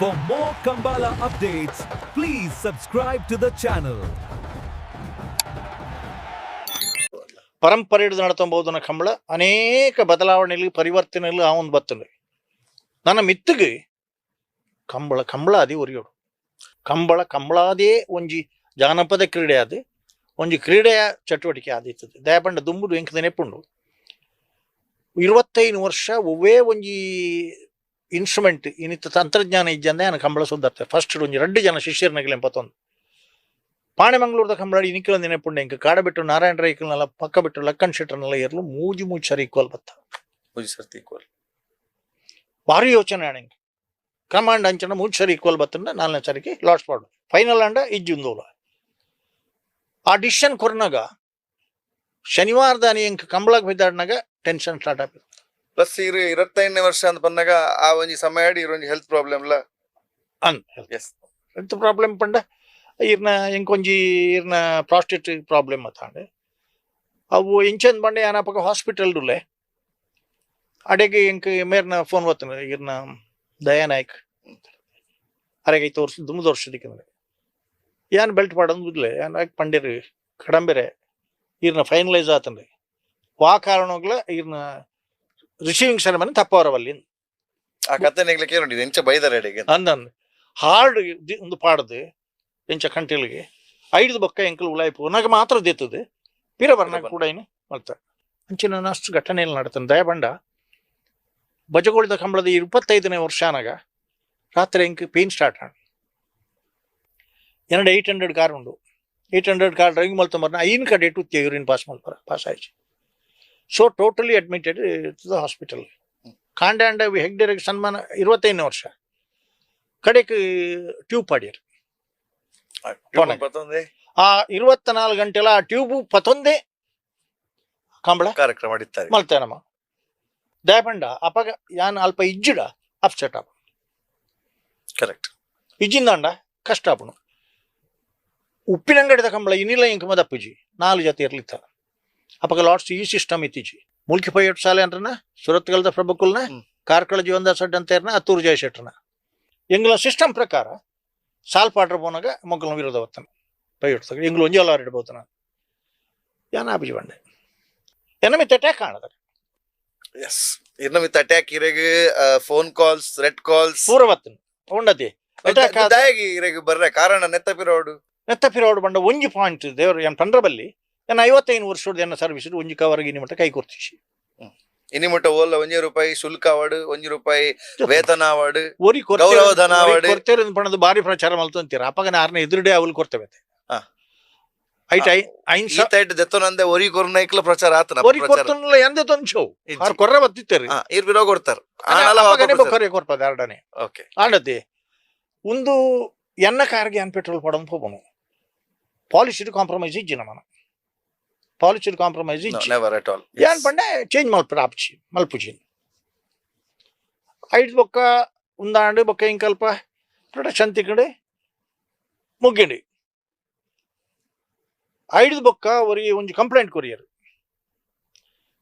For more Kambala updates, please subscribe to the channel. ಪರಂಪರೆ ನಡತೊಂಬೋದನ ಕಂಬಳ ಅನೇಕ ಬದಲಾವಣೆಗಳು, ಪರಿವರ್ತನೆಗಳು ಆವೊಂದು ಬತ್ತುಂಡು. ನನ್ನ ಮಿತ್ತಿಗೆ ಕಂಬಳ ಕಂಬಳಾದಿ ಒರಿಯೋಡು. ಕಂಬಳ ಕಂಬಳಾದೇ ಒಂಜಿ ಜಾನಪದ ಕ್ರೀಡೆ ಅದು, ಒಂಜಿ ಕ್ರೀಡೆಯ ಚಟುವಟಿಕೆ ಆದಿತ್ತದು. ದಯಪಂಡ ದುಂಬುದು ಎಂಕ್ ನೆನಪುಂಡು, 25 ವರ್ಷ ಒವ್ವೇ ಒಂಜಿ ಇನ್ಸ್ಟ್ರೂಮೆಂಟ್ ಇನ್ನಿತ್ತ ತಂತ್ರಜ್ಞಾನ ಇಜ್ಜಂದೆ ನಾನು ಕಂಬಳ ಸುದ್ದರ್ತೆ. ಫಸ್ಟ್ ಒಂಜಿ ರಡ್ಡು ಜನ ಶಿಷ್ಯರ್ನಗಲೆಂ ಪತ್ತೊಂದು ಪಾಣೆಮಂಗಳೂರದ ಕಂಬಳಾಡಿ ಇನಿಕಲ ನೆನಪುಂಡು ಎಂಕ್. ಕಾಡಬಿಟ್ಟು ನಾರಾಯಣ ರೈಕಲ್ನೆಲ್ಲ ಪಕ್ಕ ಬಿಟ್ಟು ಲಕ್ಕನ್ ಶೆಟ್ಟರ್ನೆಲ್ಲ ಏರ್ಲು ಮೂಜಿ ಮೂಜಿ ಸರಿ ಈಕ್ವಲ್ ಬತ್ತ. ಮೂಜಿ ಸರ್ತಿ ಈಕ್ವಲ್. ಭಾರಿ ಯೋಚನೆ ಆಣೆಂಗ್ ಕಮಾಂಡ್ ಅಂಚನ ಮೂಜಿ ಸರಿ ಈಕ್ವಲ್ ಬತ್ತಂಡ ನಾಲ್ನೇ ಸರಿಗೆ ಲಾಟ್ಸ್ ಪಾಡು ಫೈನಲ್ ಅಂಡ ಇಜ್ಜುಂದೋಲ. ಆ ಡಿಸಿಷನ್ ಕೊರ್ನಾಗ ಶನಿವಾರದಾನಿ ಎಂಕ್ ಕಂಬಳಗ್ ಬಿದ್ದಾಡ್ನಾಗ ಟೆನ್ಷನ್ ಸ್ಟಾರ್ಟ್ ಆಪಿದೆ. ಪ್ಲಸ್ ಇರು 25ನೇ ವರ್ಷ ಅಂತ ಬಂದಾಗ ಆ ಒಂಜಿ ಸಮಯ ಇರು ಒಂಜಿ ಹೆಲ್ತ್ ಪ್ರಾಬ್ಲಮ್ ಲ. ಅನ್ ಎಸ್. ಹೆಲ್ತ್ ಪ್ರಾಬ್ಲಮ್ ಪಂಡ ಇರ್ನ ಎಂಕೊಂಜಿ ಇರ್ನ ಪ್ರಾಸ್ಟೇಟ್ ಪ್ರಾಬ್ಲಮ್ ಅತ್ತಾಂಡೆ. ಅವು ಇಂಚನ್ ಬಂಡೆ ಯಾನಪಕ ಹಾಸ್ಪಿಟಲ್ ಡುಲ್ಲೆ. ಅಡೆಗೆ ಎಂಕ್ ಮೇರ್ನ ಫೋನ್ ಬತ್ತನ, ಇರ್ನ ದಯಾನಾಯ್ಕ್ ಅರೆಗೆ ಐದು ವರ್ಷ ದುಮ್ದು ವರ್ಷದಿಕ್ಕಂದ್ರೆ ಯಾನ್ ಬೆಲ್ಟ್ ಪಾಡೊಂದು ಬುದ್ಲೆ ಯಾನ್ ಪಂಡೇರು ಕಡಂಬೆರೆ ಇರ್ನ ಫೈನಲೈಸ್ ಆತಂದ್ರೆ ವಾ ಕಾರಣಗ್ಲ ಇರ್ನ ರಿಸೀವಿಂಗ್ ಸೆರೆಮನಿ ತಪ್ಪವರವಲ್ಲಿ. ಆ ಕತೆ ನೆಗ್ಲಿಕ್ಕೆ ನೋಡಿ ಎಂಚ ಬೈದಾರೆ ಅಡೆಗೆ. ಅಂದನ್ ಹಾರ್ಡ್ ಒಂದು ಪಾಡ್ದು ಎಂಚ ಕಂಟೆಲ್ಗೆ ಐದು ಬೊಕ್ಕ ಎಂಕಲ್ ಉಲಾಯಿ ಪೋನಾಗ ಮಾತ್ರ ದೇತದೆ ಪಿರ ಬರ್ನಾಗ ಕೂಡ ಏನು ಮಲ್ತ ಅಂಚಿನ ಅಷ್ಟು ಘಟನೆಯಲ್ಲಿ ನಡತನ. ದಯಬಂಡ ಬಜಗೋಳಿದ ಕಂಬಳದ 25ನೇ ವರ್ಷ ಆನಾಗ ರಾತ್ರಿ ಎಂಕ್ ಪೇನ್ ಸ್ಟಾರ್ಟ್ ಆಂಡ್. ಎರಡು 800 ಕಾರ್ ಉಂಡು. 800 ಕಾರ್ ಡ್ರೈವಿಂಗ್ ಮಲ್ತೊಂಬರ್ನ ಐನ್ ಕಡೆ ಇಟ್ಟು ಯೂರಿನ್ ಪಾಸ್ ಮಲ್ಪರ ಪಾಸ್ ಆಯ್ತು. So totally admitted to the hospital. ಕಾಂಡೆ ಅಂಡ ಹೆಗ್ಡೆರಿಗೆ ಸನ್ಮಾನ 25ನೇ ವರ್ಷ ಕಡೆಗೆ ಟ್ಯೂಬ್ ಪಾಡ್ಯರು. ಪತ್ತೊಂದೇ ಆ 24 ಗಂಟೆಲ ಆ ಟ್ಯೂಬ್ ಪತ್ತೊಂದೇ ಕಂಬಳ ಕಾರ್ಯಕ್ರಮ ಮಾಡಿತ್ತಾರೆ. ಮಲ್ತೆ ನಮ್ಮ ದಯಪಂಡ ಅಪಗ ಯಾನ್ ಅಲ್ಪ ಇಜ್ಜಿಡ ಅಪ್ಸೆಟ್ ಆಪ. ಕರೆಕ್ಟ್. ಇಜ್ಜಿಂದಾಂಡ ಕಷ್ಟ ಆಪುಂಡು. ಉಪ್ಪಿನಂಗಡಿದ ಕಂಬಳ ಇನ್ನಿಲ್ಲ ಇಂಕ ಮದಪ್ಪುಜಿ ನಾಲು ಜೊತೆ ಇರ್ಲಿತ್ತ. ಅಪಗ ಲಾಟ್ಸ್ ಈ ಸಿಸ್ಟಮ್ ಇತ್ತೀಚಿ ಮುಲ್ಕಿ ಪೈಯಟ್ ಶಾಲೆ ಅಂದ್ರನ ಸುರತ್ಕಲ್ದ ಪ್ರಭುಕುಲ್ನ ಕಾರ್ಕಳ ಜೀವನದಾಸ್ ಅಂತ ಇರ್ನ ಅತ್ತೂರು ಜಯಶೆಟ್ಟರ್ನ ಎಂಗ್ಲ ಸಿಸ್ಟಮ್ ಪ್ರಕಾರ ಸಾಲ್ ಪಾಡ್ರ ಪೋನಾಗ ಮೊಗ್ಗಲ ವಿರೋಧ ಬತ್ತಾನ ಪೈಯಟ್ ಎಂಗ್ಲು ಒಂಜಿ ಅಲ್ಲ ಇಡ್ಬೋತನ ಯಾನ ಆಪಿಜಿ ಬಂಡೆ ಎನ್ನ ಮಿತ್ತ ಅಟ್ಯಾಕ್ ಕಾಣದ. ಎಸ್, ಇರ್ನ ಮಿತ್ ಅಟ್ಯಾಕ್ ಇರೆಗ್ ಫೋನ್ ಕಾಲ್ಸ್, ರೆಡ್ ಕಾಲ್ಸ್. ಪೂರ ಬತ್ತನ ಉಂಡತಿ ಅಟ್ಯಾಕ್. ದಾಯಗಿ ಇರೆಗ್ ಬರ್ರೆ ಕಾರಣ ನೆತ್ತ ಪಿರೋಡು? ನೆತ್ತ ಪಿರೋಡು ಬಂಡ ಒಂಜಿ ಪಾಯಿಂಟ್ ದೇವರು ಏನ್ ಪಂಡ್ರಬಲ್ಲಿ ನನ್ನ 55 ವರ್ಷದ ಎನ್ನ ಸರ್ವಿಸ್ ಒಂಜಿ ಕವರ್ಗೆ ಇನಿ ಮಟ್ಟ ಕೈ ಕೊರ್ತಿಸಿ. ಇನಿ ಮುಟ್ಟ ಓಲ್ಲ ಒಂಜಿ ರೂಪಾಯಿ ಶುಲ್ಕ ಅವಾರ್ಡ್, ಒಂಜಿ ರೂಪಾಯಿ ವೇತನ ಅವಾರ್ಡ್, ಒರಿ ಗೌರವಧನ ಅವಾರ್ಡ್. ಕೊರ್ತೇರೆ ಪಣದು ಬಾರಿ ಪ್ರಚಾರ ಮಲ್ತಂತೀರ. ಅಪಗನ ಆರ್ನ ಎದುರುಡೆ ಅವಲು ಕೊರ್ತೇವೆ. ಐಟ್ ಐನ್ ಈ ತೈಟ್ ದೆತ್ತೊನಂದೆ ಒರಿ ಕೊರ್ನೈಕ್ಲ ಪ್ರಚಾರ ಆತನ. ಒರಿ ಕೊರ್ತುಲ್ಲ ಎಂದೆ ತೊಂಚವು ಆರ್ ಕೊರ್ರ ಬತ್ತಿತ್ತೇರಿ. ಇರ್ ಬಿರೋ ಕೊಡ್ತಾರ. ಅಪಗನೆ ಬೊಕ್ಕರೆ ಕೊರ್ಪದ ಎರಡನೇ. ಓಕೆ. ಆಂಡತಿ ಒಂದು ಎನ್ನ ಕಾರ್ಗೆ ಅನ್ ಪೆಟ್ರೋಲ್ ಪಡೊಂದು ಪೋಪುನು. ಪಾಲಿಸಿ ಕಾಂಪ್ರಮೈಸ್ ಇಜ್ಜಿ ನಮನ, ಪಾಲಿಸಿ ಕಾಂಪ್ರಮೈಸ್ ಇಜ್ಜಿ. Never at all. ಯಾನ್ ಪಂಡ ಚೇಂಜ್ ಮಲ್ಪರ ಆಪ್ಚಿ ಮಲ್ಪುಜಿ. ಐದು ಬೊಕ್ಕ ಉಂದಾಂಡು ಬೊಕ್ಕ ಇಂಕಲ್ಪ ಪ್ರೊಡಕ್ಷನ್ ತಿಕ್ಕಂಡು ಮುಗ್ಗಿಂಡು. ಐದು ಬೊಕ್ಕ ಒರಿ ಒಂಜಿ ಕಂಪ್ಲೇಂಟ್ ಕೊರಿಯರ್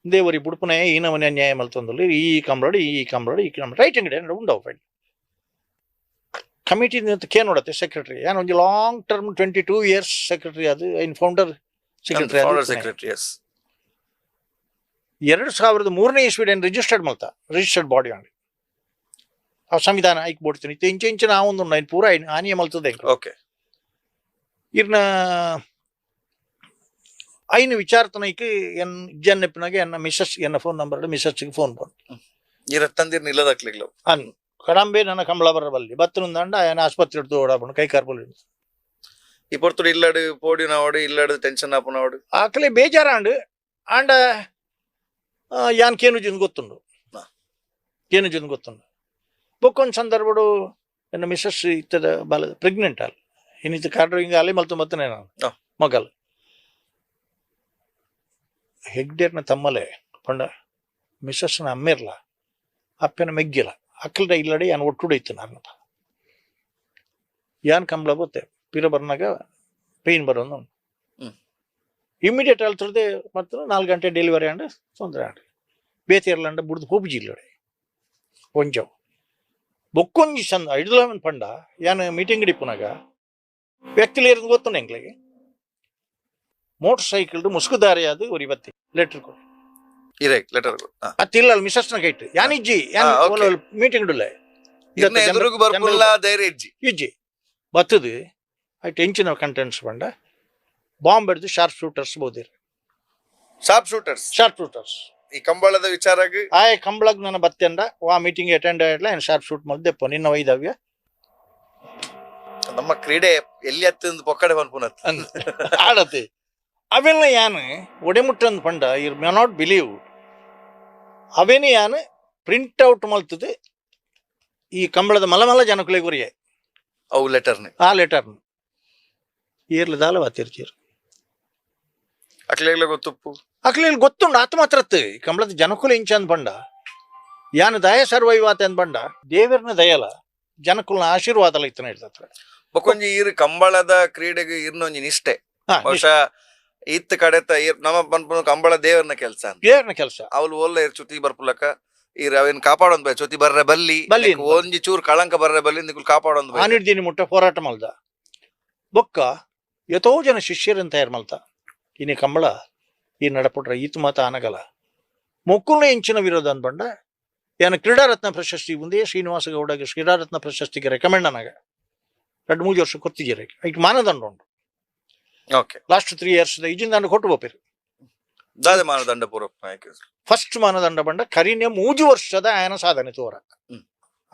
ಇಂದೇ ಒರಿ ಬುಡ್ಪುನೆ ಈ ನಮನೆ ಅನ್ಯಾಯ ಮಲ್ತೊಂದುಲ್ಲೆ ಈ ಕಂಬ್ಳಡ್ ಈ ಕಂಬ್ಳಡ್ ಈ ಕಂಬ್ಳಡ್ ರೈಟ್ ಅಂಗಡಿ ಉಂಡವು ಫೈನ್ ಕಮಿಟಿ ಕೇನ್ ನೋಡತ್ತೆ ಸೆಕ್ರೆಟರಿ. ಯಾನ್ ಒಂಜಿ ಲಾಂಗ್ ಟರ್ಮ್ 22 ಇಯರ್ಸ್ ಸೆಕ್ರೆಟರಿ ಅದು ಐನ್ ಫೌಂಡರ್ ಸೆಕ್ರೆಟರಿ. Secretary, S. 2003ನೇ ಇಸ್ವಿಡ್ ರಿಜಿಸ್ಟರ್ಡ್ ಮಲ್ತ, ರಿಜಿಸ್ಟರ್ಡ್ ಬಾಡಿ ಅಂಡ್ ಆ ಸಂವಿಧಾನ ಐಕ್ ಬೋಡ್ತೀನಿ ಇತ್ತೆ ಇಂಚ ಇಂಚ ನಾವು ಒಂದು ಐನ್ ಪೂರ ಐನ್ ಆನಿಯ ಮಲ್ತದೆ. ಓಕೆ. ಇರ್ನ ಐನ್ ವಿಚಾರತನೈಕ್ ಎನ್ ಇಜ್ಜನ್ನೆಪ್ಪನಾಗ ಎನ್ನ ಮಿಸಸ್ ಎನ್ನ ಫೋನ್ ನಂಬರ್ ಮಿಸಸ್ಗೆ ಫೋನ್ ಪೋನ್. ಇರ ತಂದಿರ್ ನಿಲ್ಲದಾಕ್ಲಿಗ್ಲ. ಅನ್ ಕಡಂಬೆ ನನ್ನ ಕಂಬಳ ಬರಬಲ್ಲಿ ಬತ್ತನುಂದಂಡ ఆయన ಆಸ್ಪತ್ರೆ ಹಿಡ್ದು ಓಡಾಪಣ ಕೈ ಕಾರ್ಪೊಲಿ. ಈ ಪೊರ್ತುಡು ಇಲ್ಲಡು ಪೋಡಿನವಾಡು ಇಲ್ಲಡು ಟೆನ್ಷನ್ ಆಪುನವಾಡು. ಆಕಲೆ ಬೇಜಾರಾಂಡ್ ಆಂಡ ಯಾನ್ ಕೇನುಜಿನ್ ಗೊತ್ತುಂಡು. ಕೇನುಜಿನ್ ಗೊತ್ತುಂಡು. ಬೊಕ್ಕೊಂದು ಸಂದರ್ಭಡು ನನ್ನ ಮಿಸಸ್ ಇತ್ತದ ಬಾಲ ಪ್ರೆಗ್ನೆಂಟ್ ಅಲ್ಲ ಇನ್ನಿತ ಕಾರ್ ಡ್ರೈವಿಂಗ್ ಅಲ್ಲೇ ಮಲ್ತು ಮತ್ತನೇ ನಾನು ಮಗಲ್ ಹೆಗ್ಡೇರ್ನ ತಮ್ಮಲೆ ಪಂಡ ಮಿಸಸ್ನ ಅಮ್ಮಿರ್ಲ ಅಪ್ಪನ ಮೆಗ್ಗಿಲ ಅಕ್ಕಲ್ದ ಇಲ್ಲಡೆ ಯಾನ್ ಒಟ್ಟುಡು ಇತ್ತು ನಾನು ಯಾನ್ ಕಂಬಳ ಬತ್ತೆ ಪಿರ ಬರ್ನಾಗ ಪೇನ್ ಬರೋದು. ಇಮಿಡಿಯೇಟ್ ಅಲ್ತದೆ ಮತ್ತು 4 ಗಂಟೆ ಡೆಲಿವರಿ ಅಂಡ್ ತೊಂದರೆ ಆಂಡ್ ಬೇತೆ ಇರ್ಲಂಡ ಬುಡ್ದು ಹೋಗ್ಜಿ ಇಲ್ಲಡೆ ಒಂಜವು ಬೊಕ್ಕೊಂಜಿ ಚಂದ ಐಡ್ಲ ಪಂಡ ಯಾನ್ ಮೀಟಿಂಗ್ ಇಪ್ಪುನಾಗ ವ್ಯಕ್ತಿಲು ಇರೋದು ಗೊತ್ತುಂಡು ಎಂಕ್ಲೆಗ್. ಮೋಟರ್ ಸೈಕಲ್ ಮುಸುಕುದಾರಿಯಾದ ಒರಿ ಬತ್ತಿ ಲೆಟರ್ ಕೊಡು. ಇರೇಕ್ ಲೆಟರ್. ಅತ್ತಿಲ್ಲ ಮಿಸಸ್ನ ಕೈಟ್ ಯಾನ್ ಇಜ್ಜಿ ಯಾನ್ ಮೀಟಿಂಗ್ ಉಲ್ಲೆ. ಇರ್ನ ಎದುರುಗು ಬರ್ಪುಲ್ಲ ಧೈರ್ಯ ಇಜ್ಜಿ. ಇಜ್ಜಿ ಬತ್ತದು ಐಟ್ ಎಂಚಿನ ಕಂಟೆಂಟ್ಸ್ ಪಂಡ ಬಾಂಬ್ ಹಿಡ್ದು ಶಾರ್ಪ್ ಶೂಟರ್ಸ್ ಬೋದಿರ್. Sharp shooters. Sharp shooters. ಈ ಕಂಬಳದ ವಿಚಾರಗ್. ಆಯ್ ಕಂಬಳಗ್ ನನ್ನ ಬತ್ತೆಂಡ ವಾ ಮೀಟಿಂಗ್ ಅಟೆಂಡ್ ಆಯ್ಲ ಏನು ಶಾರ್ಪ್ ಶೂಟ್ ಮಲ್ದೆಪ್ಪ ನಿನ್ನ ವೈದವ್ಯ. ನಮ್ಮ ಕ್ರೀಡೆ ಎಲ್ಲಿ ಹತ್ತಿಂದು ಪೊಕ್ಕಡೆ ಪನ್ಪುನತ್. ಆಡತೆ ಅವೆಲ್ಲ ಯಾನ್ ಒಡೆಮುಟ್ಟಂದು ಪಂಡ ಇರ್ may not believe ಅವೇನು ಯಾನ್ ಪ್ರಿಂಟ್ ಔಟ್ ಮಲ್ತದು ಈ ಕಂಬಳದ ಮಲ ಮಲ ಜನಕುಲೆಗ್ ಉರಿಯೆ. ಅವು ಲೆಟರ್ನೆ? ಆ ಲೆಟರ್ ಏರ್ಲ ದಾಲ ವಾತಿರ್ಚೀರ್. ಅಕ್ಲೆಗ್ಲ ಗೊತ್ತುಪ್ಪು. ಅಕ್ಲೆ ಗೊತ್ತುಂಡು ಆತ ಮಾತ್ರತ್ತು ಈ ಕಂಬಳದ ಜನಕುಲ ಇಂಚ ಅಂದ್ ಪಂಡ ಯಾನ್ ದಯ ಸರ್ವೈವ್ ಆತ ಅಂದ್ ಪಂಡ ದೇವರ್ನ ದಯಲ ಜನಕುಲ್ನ ಆಶೀರ್ವಾದಲ ಇತ್ತನ ಹೇಳ್ತತ್ರ. ಬೊಕೊಂಜಿ ಈರ್ ಕಂಬಳದ ಕ್ರೀಡೆಗೆ ಇರ್ನೊಂಜಿ ನಿಷ್ಠೆ. ಬಹುಶಃ ಇತ್ತ ಕಡೆತ ಈರ್ ನಮ್ಮ ಪನ್ಪುನ ಕಂಬಳ ದೇವರ್ನ ಕೆಲ್ಸ ಅಂತ. ದೇವರ್ನ ಕೆಲಸ. ಅವಳು ಓಲ್ಲ ಇರ್ ಚುತಿ ಬರ್ಪುಲಕ ಈರ್ ಅವೇನ್ ಕಾಪಾಡೊಂದ್ ಬೈ ಚುತಿ ಬರ್ರೆ ಬಲ್ಲಿ. ಬಲ್ಲಿ. ನಿಕ್ ಒಂಜಿ ಚೂರ್ ಕಳಂಕ ಬರ್ರೆ ಬಲ್ಲಿ ನಿಕುಲ್ ಕಾಪಾಡೊಂದ್ ಬೈ. ಆನಿಡ್ದಿನಿ ಮುಟ್ಟ ಹೋರಾಟ ಮಲ್ದ ಬೊಕ್ಕ ಎತೋ ಜನ ಶಿಷ್ಯರನ್ನು ತಯಾರು ಮಲ್ತ ಇನಿ ಕಂಬಳ ಈ ನಡಪುಟ್ರ ಈತು ಮಾತ ಆನಗಲ ಮೊಕ್ಕುಲ್ನ ಎಂಚಿನ ವಿರೋಧ ಅನ್ಪಂಡ ಯಾನ ಕ್ರೀಡಾರತ್ನ ಪ್ರಶಸ್ತಿ ಒಂದೇ ಶ್ರೀನಿವಾಸ ಗೌಡಗೆ ಕ್ರೀಡಾರತ್ನ ಪ್ರಶಸ್ತಿಗೆ ರೆಕಮೆಂಡ್ ಅನಾಗ 2-3 ವರ್ಷ ಕೊತ್ತಿದ್ದೀರ ಐಕ್ ಮಾನದಂಡ ಉಂಟು. ಲಾಸ್ಟ್ 3 ಇಯರ್ಸ್ ಇಜಿನ ದಂಡ ಕೊಟ್ಟು ಬೋಪಿರು. ದಾದೆ ಮಾನದಂಡ ಪೂರ? ಫಸ್ಟ್ ಮಾನದಂಡ ಬಂಡ ಕರಿನೆ 3 ವರ್ಷದ ಆಯನ ಸಾಧನೆ ತೋರ.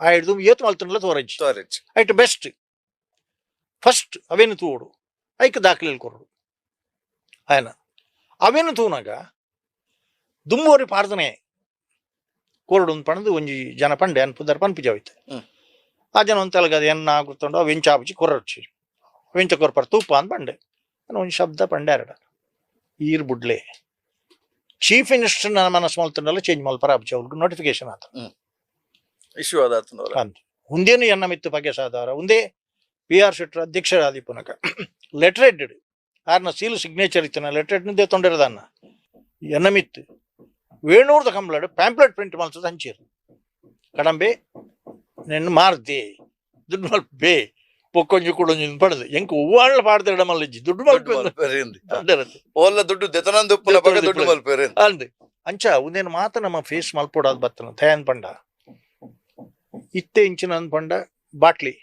ಆ ಹಿಡ್ದು ಏತು ಮಲ್ತಂಡಲ ತೋರಜ್ಜಿ. ಸ್ಟೋರೇಜ್. ಐಟ್ ಬೆಸ್ಟ್ ಫಸ್ಟ್ ಅವೇನು ತೂಡು ಐಕ್ ದಾಖಲೆ ಕೊರಡು ಆಯನ ಅವೇನು ತೂನಾಗ ದುಂಬೋರಿ ಪಾರ್ದನೆ ಕೋರಡು ಪಣದು ಒಂಜಿ ಜನ ಪಂಡೆ ಅನ್ಪುದರ್ ಪನ್ಪುಜಾವಿತ್ತು. ಆ ಜನ ಒಂತಲಗ ಎನ್ನ ಆಗುತ್ತಂಡು ಅವೆಂಚ ಆಪುಜಿ ಕೊರಡ್ಚಿ ಅವೆಂಚ ಕೊರ್ಪರ್ ತೂಪ ಅಂದ್ ಪಂಡೆ ನಾನು ಒಂಜಿ ಶಬ್ದ ಪಂಡೆ ಅರಡ ಈರ್ ಬುಡ್ಲೆ ಚೀಫ್ ಮಿನಿಸ್ಟರ್ ನನ್ನ ಮನಸ್ಸು ಮಲ್ತಂಡಲ್ಲ ಚೇಂಜ್ ಮಲ್ಪರ ಆಪುಜಿ ಅವ್ರಿಗೆ ನೋಟಿಫಿಕೇಶನ್ ಆತ. ಇಶ್ಯೂ ಅದಾತಂದವರ. ಅಂತ ಉಂದೇನು ಎನ್ನ ಮಿತ್ತು ಬಗೆ ಸಾಧಾರ ಉಂದೇ ಪಿ ಆರ್ ಶೆಟ್ಟರ್ ಅಧ್ಯಕ್ಷರಾದಿ ಪುನಕ ಲೆಟರ್ ಹೆಡ್ಡ್ ಆರ್ನ ಸೀಲ್ ಸಿಗ್ನೇಚರ್ ಇತ್ತನ ಲೆಟರ್ ಹೆಡ್ ನಿಂದೆ ತೊಂಡಿರದನ್ನ ಎನ್ನ ಮಿತ್ತು ವೇಣೂರ್ದ ಕಂಬ್ಲಡ್ ಪ್ಯಾಂಪ್ಲೆಟ್ ಪ್ರಿಂಟ್ ಮಲ್ತದ ಹಂಚಿರು ಕಡಂಬೆ ನೆನ್ನು ಮಾರ್ದೆ ದುಡ್ಡು ಮಲ್ಪ ಬೇ ಪೊಕ್ಕೊಂಜಿ ಕುಡೊಂಜಿ ಪಡೆದು ಎಂಕ್ ಹೂವಾಳ್ನ ಪಾಡ್ದಿರಡ ಮಲ್ಲಿಜ್ಜಿ ದುಡ್ಡು ಮಲ್ಪ ದುಡ್ಡು ಓಲ್ಲ ದುಡ್ಡು ದೆತನಂದು ಉಪ್ಪುನ ಬಗೆ ದುಡ್ಡು ಮಲ್ಪೆರೆ. ಅಂದ್ ಅಂಚ ಉಂದೇನು ಮಾತ ನಮ್ಮ ಫೇಸ್ ಮಲ್ಪೊಡಾದ್ ಬತ್ತನ ತಯಾನ್ ಪಂಡ ಇತ್ತೆ ಇಂಚಿನ ಪಂಡ ಬಾಟ್ಲಿ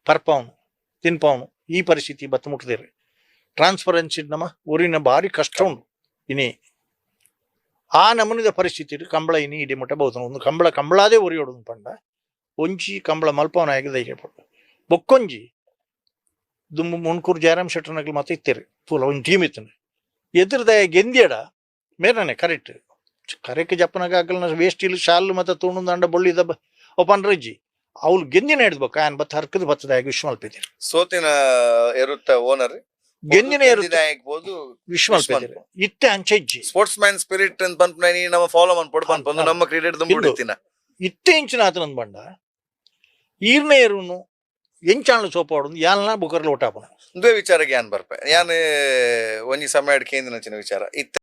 ಪರ್ಪಾವನು ತಿನ್ಪಾವನು ಈ ಪರಿಸ್ಥಿತಿ ಬತ್ತ ಮುಟ್ಟದಿರಿ ಟ್ರಾನ್ಸ್ಪರೆನ್ಸಿ ನಮ್ಮ ಊರಿನ ಭಾರಿ ಕಷ್ಟ ಉಂಟು ಇನಿ ಆ ನಮೂನಿದ ಪರಿಸ್ಥಿತಿ ಕಂಬಳ ಇನಿ ಇಡಿ ಮುಟ್ಟಬಹುದು ಒಂದು ಕಂಬಳ ಕಂಬಳಾದೇ ಒರಿಯೋಡು ಪಂಡ ಒಂಜಿ ಕಂಬಳ ಮಲ್ಪವನ ಆಗಿ ಧೈರ್ಯ ಪಟ್ಟು ಬೊಕ್ಕೊಂಜಿ ದುಂಬು ಮುಣ್ಕೂರು ಜಯರಾಮ್ ಶೆಟ್ಟರ್ನಗಲು ಮತ್ತೆ ಇತ್ತೀರಿ ಪೂಲ ಒಂದು ಟೀಮ್ ಇತ್ತು ಎದುರುದಯ ಗೆಂದಿಯಡ ಮೇರನೆ ಕರೆಕ್ಟ್ ಕರೆಕ್ಟ್ ಜಪ್ಪನಾಗ ಆಗಲ್ನ ವೇಸ್ಟ್ ಇಲ್ಲಿ ಶಾಲು ಮತ್ತೆ ತೂಣು ದಂಡ ಬೊಳ್ಳಿ ದಬ್ಬ ಒಪ್ಪನ್ ರಜ್ಜಿ ಅವ್ಲು ಗೆಂದಿನ ಹಿಡ್ಬೇಕು ಆಯನ್ ಬತ್ತ ಹರ್ಕದ ಬತ್ತದ ವಿಶ್ ಮಲ್ಪಿದ್ದೀರಿ. ಸೋತಿನ ಎರುತ್ತ ಓನರ್ ಗೆಂದಿನ ಎರುತ್ತ ಬೋದು. ವಿಶ್ ಮಲ್ಪಿದ್ದೀರಿ ಇತ್ತೆ ಅಂಚೆ ಇಜ್ಜಿ. Sports man spirit ಅಂತ ಪನ್ಪುನ ನೀ ನಮ್ಮ ಫಾಲೋ ಮನ್ಪೊಡು ಪನ್ಪೊಂದು ನಮ್ಮ ಕ್ರೀಡೆ ದುಂಬುಡಿತ್ತಿನ. ಇತ್ತೆ ಇಂಚಿನ ಆತನಂದ್ ಬಂಡ ಈರ್ನ ಎರುನು ಎಂಚಾಣಲು ಸೋಪಾಡು ಯಾಲ್ನ ಬುಕರ್ಲ ಓಟಾಪನ. ಒಂದೇ ವಿಚಾರಕ್ಕೆ ಯಾನ್ ಬರ್ಪೆ ಯಾನ್ ಒಂಜಿ ಸಮಯ ಕೇಂದ್ರ ವಿಚಾರ ಇತ್ತೆ.